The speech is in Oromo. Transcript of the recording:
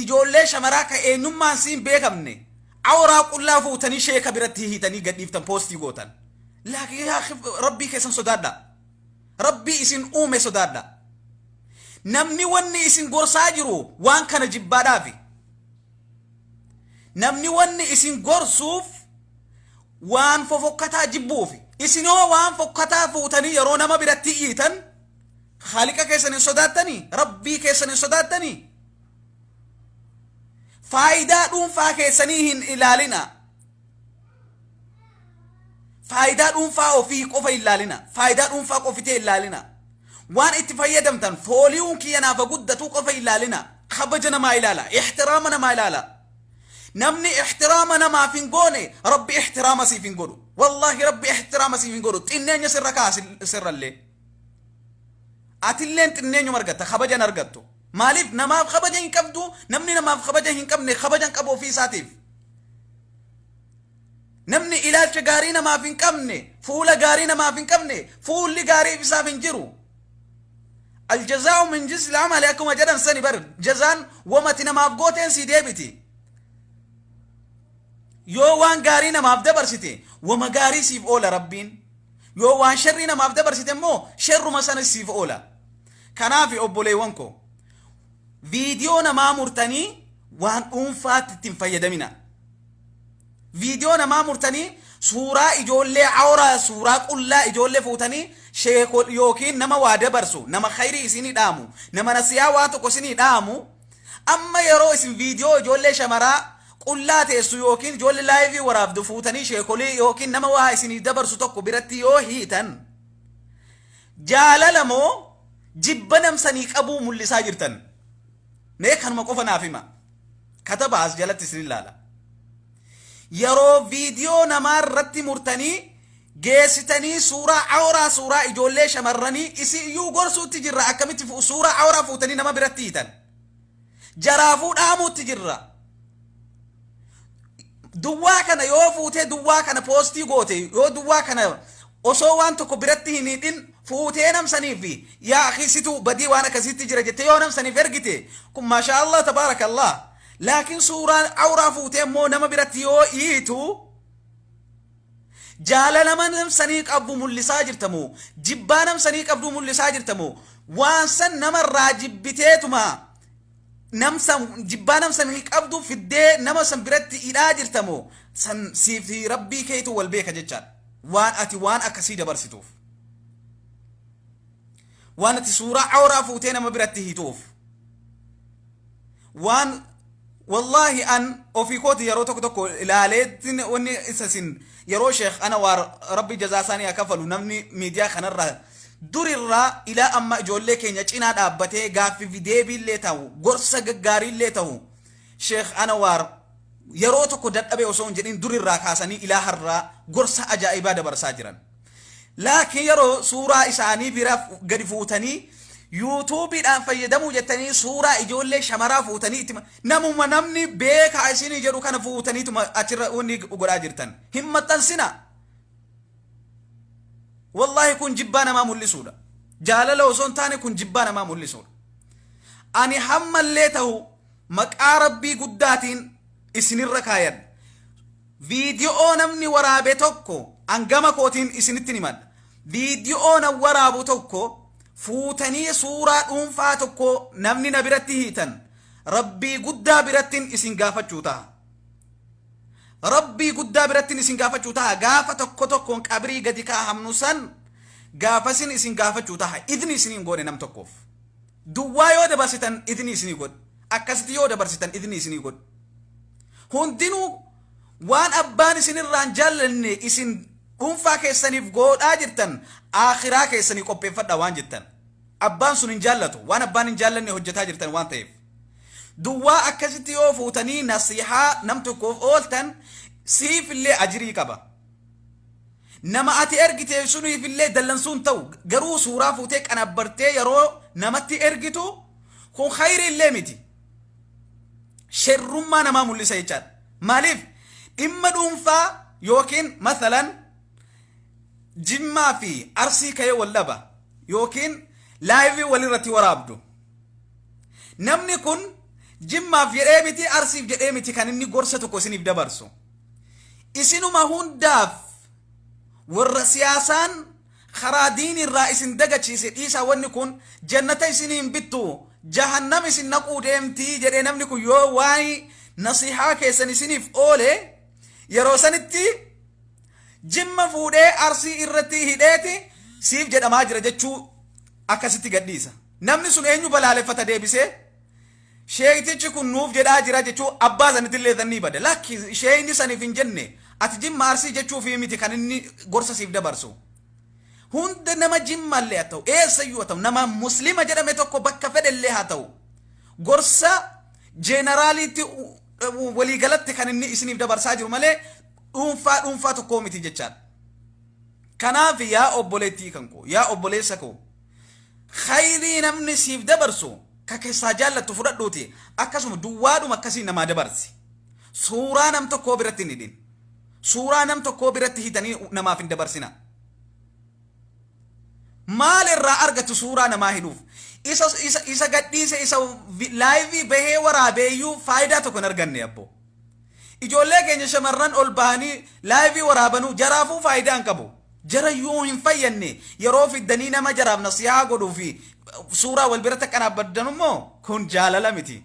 Ijoollee shamaraa ka eenyummaan siin beekamne awraa qullaa fuutanii sheeka biratti hiitanii gadhiiftan, poostii gootan. Laakiin yaa Rabbii keessan sodaadha. Rabbii isin uume sodaadha. Namni wanni isin gorsaa jiru waan kana jibbaadhaafi. Namni wanni isin gorsuuf waan fofokkataa jibbuufi. Isinoo waan fokkataa fuutanii yeroo nama biratti hiitan, Haaliqa keessan hin sodaattanii? Rabbii keessan hin sodaattanii? Faayidaa dhuunfaa keessanii hin ilaalina. Faayidaa dhuunfaa ofii qofa hin ilaalina. Faayidaa dhuunfaa qofitee hin ilaalina. Waan itti fayyadamtan fooliyuun kiyya naaf guddatuu qofa hin ilaalina. Kabaja namaa ilaala. Ihtiraama namaa ilaala. Namni ihtiraama namaaf hin goone, Rabbi ihtiraama siif hin godhu. Wallaahi, Rabbi ihtiraama siif hin godhu. Xinneenya sirra kaa sirrallee. Atilleen xinneenyuma argatta, kabaja hin argattu. Maaliif? Namaaf kabaja hin qabdu. Namni namaaf kabaja hin qabne kabaja hin qabu ofii isaatiif. Namni ilaalcha gaarii namaaf hin qabne, fuula gaarii namaaf hin qabne, fuulli gaarii isaaf hin jiru. Aljazaa'u min jinsil amali akkuma jedhan sani bar, jazaan wamati namaaf gooteen sii deebiti. Yoo waan gaarii namaaf dabarsite, wama gaarii siif oola Rabbiin. Yoo waan sharrii namaaf dabarsite immoo, sharruma sana siif oola. Kanaaf obboleewwan koo, viidiyoo namaa murtanii waan dhuunfaatti ittiin fayyadamina. Viidiyoo namaa murtanii suuraa ijoollee awraa, suuraa qullaa ijoollee fuutanii sheeko yookiin nama waa dabarsu, nama khayrii isinii dhaamu, nama nasiyaa waa tokko isinii dhaamu, amma yeroo isin viidiyoo ijoollee shamaraa qullaa teessu yookiin ijoollee live waraabdu fuutanii sheekolii yookiin nama waa isinii dabarsu tokko biratti yoo hiitan, jaalala moo jibba namsanii qabuu mul'isaa jirtan? Mee kanuma qofa naaf hima. Kataba as jalatti isin ilaala. Yeroo viidiyoo namaa irratti murtanii geessitanii suuraa awraa, suuraa ijoollee shamarranii, isin iyyuu gorsuutti jirra, akkamitti suuraa awraa fuutanii nama biratti hiitan? Jaraafuu dhaamuutti jirra. Duwwaa kana yoo fuutee duwwaa kana poostii goote, yoo duwwaa kana osoo waan tokko biratti hin hidhin fuutee namsanii fi yaa akii, situ badii waan akkasiitti jira jettee yoo namsaniif ergite, kun maashaa Allah, tabaarakallah. Laakiin suuraa awraa fuutee immoo nama biratti yoo hiitu, jaalala namsanii qabdu mul'isaa jirtamoo, jibbaa namsanii qabdu mul'isaa jirtamoo, waan san namarraa jibbiteetuma namsa jibbaa namsanii qabdu fiddee nama san biratti hidhaa jirtamoo, san siif fi Rabbii keetu wal beeka jechaadha. Waan ati waan akkasii dabarsituuf, waan ati suuraa awraa fuutee nama biratti hituuf, waan wallaahi an ofii kooti yeroo tokko tokko ilaaleetin wanni isa isin yeroo Sheekh Anawaar, Rabbi jazaa isaanii haa kafalu, namni miidiyaa kanarraa durirraa ilaa amma ijoollee keenya cinaa dhaabbatee gaaffii fi deebiillee ta'u, gorsa gaggaariillee ta'u, Sheekh Anawaar yeroo tokko dadhabee osoo hin jedhin durirraa kaasanii ilaa har'aa gorsa ajaa'ibaa dabarsaa jiran. Laakiin yeroo suuraa isaanii bira gadi fuutanii yuutuubiidhaan fayyadamuu jettanii suuraa ijoollee shamaraa fuutanii itti namuma namni beekaa isinii jedhu kana fuutaniituma achirra wanni godhaa jirtan, hin maxxansina. Wallaahi, kun jibbaa namaa mul'isuudha. Jaalala osoo hin taane kun jibbaa namaa mul'isuudha. Ani hammallee ta'u maqaa Rabbii guddaatiin isinirra kaayadha. Viidiyoo namni waraabe tokko, hangama kootiin isinitti himadha. Viidiyoo nan waraabu tokko fuutanii suuraa dhuunfaa tokko namni na biratti hiitan, Rabbii guddaa birattiin isin gaafachuu ta'a. Rabbii guddaa birattiin isin gaafachuu ta'a. Gaafa tokko tokkoon qabrii gadi kaahamnu san gaafasin isin gaafachuu ta'a. Idni isin hin goone nam tokkoof. Duwwaa yoo dabarsitan idni isinii godhe. Akkasitti yoo dabarsitan idni isinii godhe. Hundinuu waan abbaan isinirraan jaallanne isin dhuunfaa keessaniif godhaa jirtan, akhiraa keessanii qopheeffadha waan jettan. Abbaan sun hin jaallatu, waan abbaan hin jaallanne hojjetaa jirtan waan ta'eef. Duwwaa akkasitti yoo fuutanii nasihaa nam tokkoof ooltan, siif illee ajirii qaba. Nama ati ergite suniif illee dallansuun ta'u, garuu suuraa fuutee qanabbartee yeroo namatti ergitu, kun khayrii illee miti. Sherrummaa namaa mul'isa jechaadha. Maaliif? Dhimma dhuunfaa yookiin masalan Jimmaa fi Arsii ka'ee wal dhaba yookiin live walirratti waraabdu. Namni kun Jimmaaf jedhee miti, Arsiif jedhee miti kan inni gorsa tokko isiniif dabarsu. Isinuma hundaaf, warra siyaasaan karaa diinirraa isin dagachiise dhiisaa, wanni kun jannata isiniin bittu, jahannam isin naquu deemtii jedhee namni kun yoo waa'ee nasihaa keessan isiniif oole, yeroo sanitti Jimma fuudhee Arsii irratti hidheeti siif jedhamaa jira jechuu akkasitti gadhiisa. Namni sun eenyu balaaleffata deebisee? Sheektichi kun nuuf jedhaa jira jechuu abbaa sanitti illee sannii bada. Lakki, sheekni saniif hin jenne, ati Jimma Arsii jechuufi miti kan inni gorsa siif dabarsu. Hunda nama Jimmallee haa ta'u, eessayyuu haa ta'u, nama Muslima jedhame tokko bakka fedhellee haa ta'u, gorsa generaliitti, waliigalatti kan inni isiniif dabarsaa jiru malee dhuunfaa dhuunfaa tokkoo miti jechaadha. Kanaaf yaa obboleettii kan koo, yaa obboleessa koo, khayrii namni siif dabarsu ka keessaa jaallattu fudhadhuuti akkasuma duwwaadhuma akkasii namaa dabarsi. Suuraa nam tokkoo biratti hin hidhin. Suuraa nam tokkoo biratti hidhanii namaaf hin dabarsina. Maal irraa argattu suuraa namaa hidhuuf? Isa gadhiise, isa live bahee waraabeeyyuu faayidaa tokko hin arganne abbo. Ijoollee keenya shamarran ol bahanii live waraabanuu jaraafuu faayidaa hin qabu. Jara yoo hin fayyanne yeroo fiddanii nama jaraaf nasihaa godhuu fi suuraa wal biratti akkanaabaddan immoo kun jaalala miti.